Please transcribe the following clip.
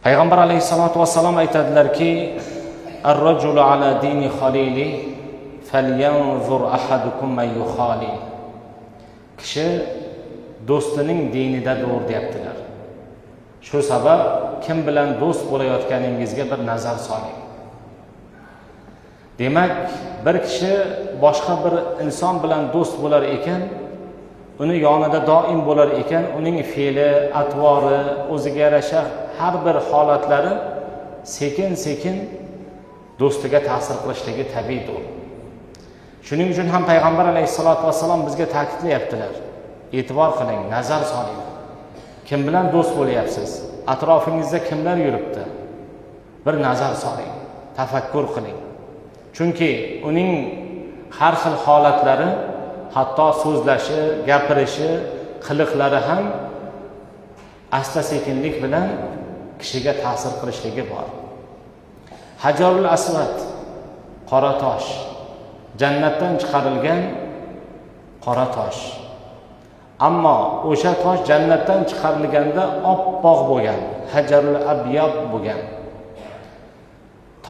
Payg'ambar alayhissalotu vassalom aytadilarki: "Ar-rajulu ala dini khalili falyanzur ahadukum man yukhalil." Kishi do'stining dinidadir deyaptilar. Shu sabab kim bilan do'st bo'layotganingizga bir nazar soling. Demak, bir kishi boshqa bir inson bilan do'st bo'lar ekan, uni yonida doim bo'lar ekan, uning fe'li, atvori, o'ziga yarasha har bir holatlari sekin-sekin do'stiga ta'sir qilishligi tabiiydir. Shuning uchun ham payg'ambar alayhissalotu vassalom bizga ta'kidlayaptilar. E'tibor qiling, nazar soling. Kim bilan do'st bo'lyapsiz? Atrofingizda kimlar yuribdi? Bir nazar soling, tafakkur qiling. Chunki uning har xil holatlari, hatto so'zlashi, gapirishi, qiliqlari ham asta-sekinlik bilan kishiga ta'sir qilishligi bor. Hajarul Asvad, qora tosh, jannatdan chiqarilgan qora tosh. Ammo o'sha tosh jannatdan chiqarilganda oppoq bo'lgan, hajarul abyab bo'lgan.